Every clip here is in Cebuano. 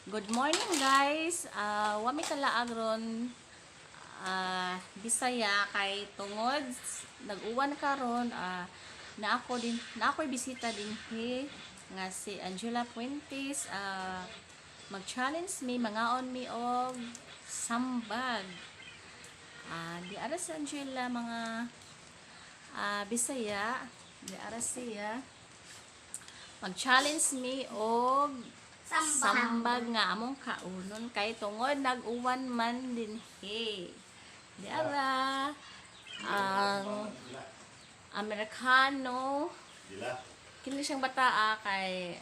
Good morning, guys. Wa mi kalaag ron, Bisaya, kay tungod nag-uwan karon, na ako din na ako'y bisita dinhi nga si Angela Puentes. Mag-challenge mi, mangaon mi og sambag. Di ara si Angela, mga Bisaya, di ara siya. Mag-challenge mi og sambag nga among kaunon kay tungod nag-uwan man dinhi. Di ara ang Amerikano. Dila. Kini siyang bataa kay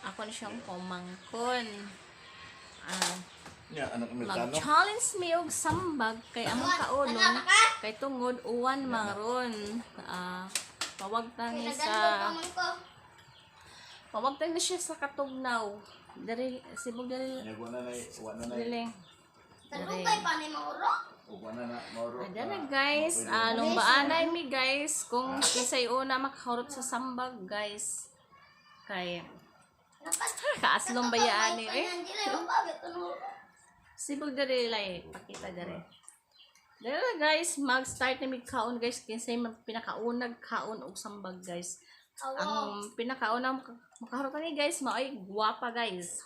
ako na siyang pamangkon. Nya anak Amerikano. Mag-challenge mi og sambag kay among kaunon kay tungod uwan man ron. Pawagtan ni sa pawagtan ni siya sa katugnaw. Diri sibog diri. Nya wa na nay, wa na nay. Dili. Talugay pa ni Mauro. Wa na na mauro. Ada na, guys, lumbaanay mi, guys, kung kinsay una makahurot sa sambag, guys. Kay kaaslong bayaan ni eh. Sibog diri lay, pakita diri. Diri na, guys, mag-start na mig kaon, guys, kinsay pinakaunag kaon og sambag, guys. Ang pinakauna makahurot ni, guys, maoy gwapa, guys.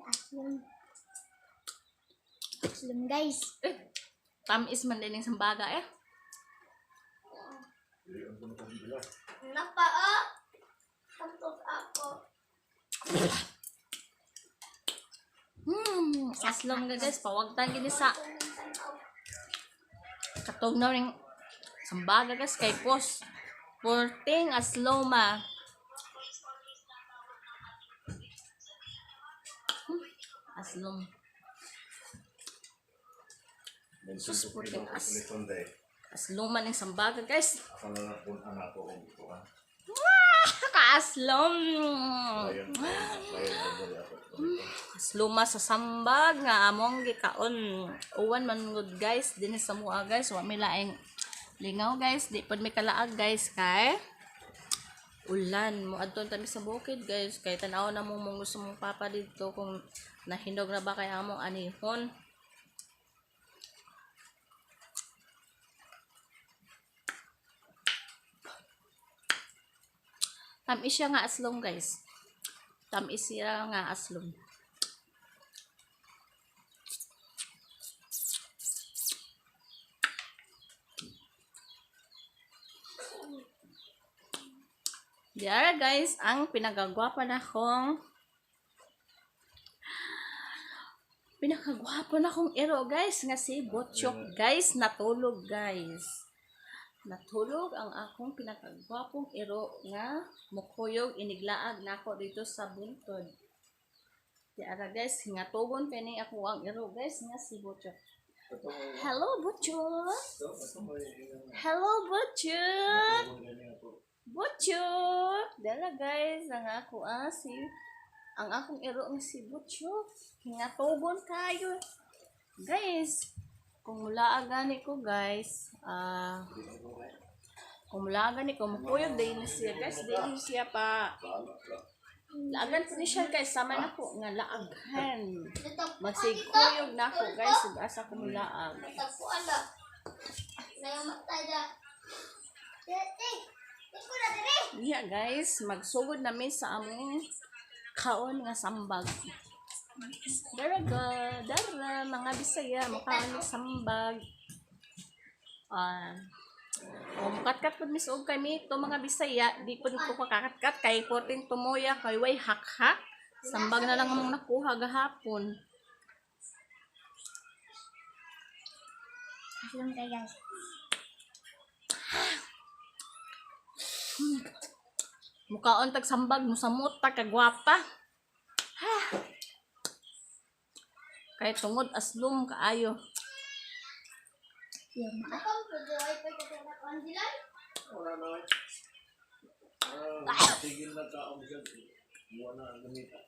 Aslong. Aslong, guys. Eh, tamis man din yung sambaga eh. Napa ah. Tapos ako. Aslong ga, guys, pawagtan gini sa katugnaw ning sambaga, guys, kay pos porting asloma. Aslom. Sus, puting as. Asloma ning sambaga, guys. Ako na lang kung anak ko og kuan. Kaaslom. Ayon. Ayon ako. Asloma sa sambag nga among gikaon. Uwan man gud, guys, dinhi sa mua, guys, wa mi laing lingaw, guys, di pud mi kalaag, guys, kay ulan. Mo adto kami sa bukid, guys, kay tan-aw na mo mong gusto mong papa dito kung nahinog na ba kay among anihon. Tamis siya nga aslong, guys. Tamis siya nga aslong. Diara, guys, ang pinakagwapa na akong ero, guys, nga si Botchok, guys, natulog, guys. Natulog ang akong pinakagwapong ero nga mukuyog iniglaag nako dito sa buntod. Diara, guys, nga tugon kini ako ang ero, guys, nga si Botchok. Hello, Botchok. Hello, Botchok. Butchok! Dala, guys, ang ako si ang akong ero nga si Butchok. Hingatugon kayo. Guys, kung mula gani ko, guys, kung mula gani ko, mukuyog dayon ni siya, guys, dayon ni siya pa. Laagan po ni siya, guys, sama na ko nga laaghan. Magsigkuyog na ako, guys, ug asa ko mulaag. Natapuan na. Nayamatay na. Dito. Dito na dire. Yeah, guys, magsugod nami sa among kaon nga sambag. Dara ga, dara mga Bisaya, mukaon ng sambag. O mukatkat pud mis og kami to, mga Bisaya, di pud ko kakatkat kay porting tumoya kay way hakhak. Sambag na lang among nakuha gahapon. Aslong kay, guys. Mukaon tag sambag, musamot ta kagwapa. Ha. Kay tungod aslom kaayo. Yung mga. Wala na. Tigil na ka og wa na gamita.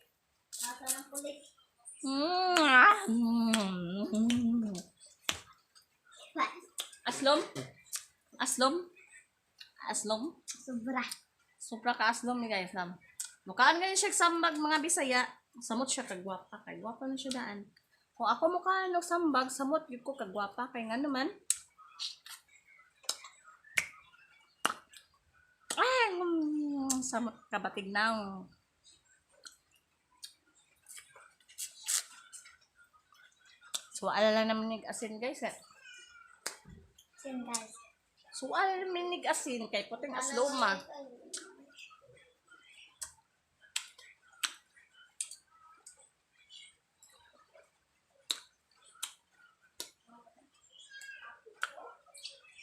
Nasa ng pulis. Aslom? Aslom? Aslom? Sobra. Sobra ka aslom ni, guys. Nam. Mukaan ganyan siya sambag, mga Bisaya. Samot siya kagwapa. Kay gwapa na siya daan. Kung ako mukaan og sambag, samot gyud ko kagwapa. Kay nga naman. Ay, samot kabatig na. So, alala naman nig asin, guys, eh. Same, guys. So, alala naman nig asin kay puting asloma.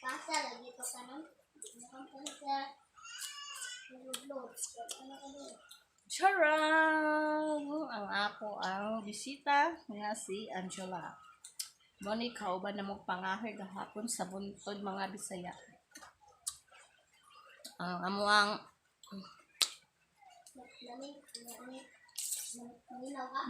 Pasa lagi ko ka nun. Mukhang pa sa nagload. Ano ka doon? Charang! Ang ako ang bisita nga si Angela. Mo ni kauban na mong pangahoy gahapon sa buntod, mga Bisaya. Ang amo ang Lamig, lamig, lamig, ka?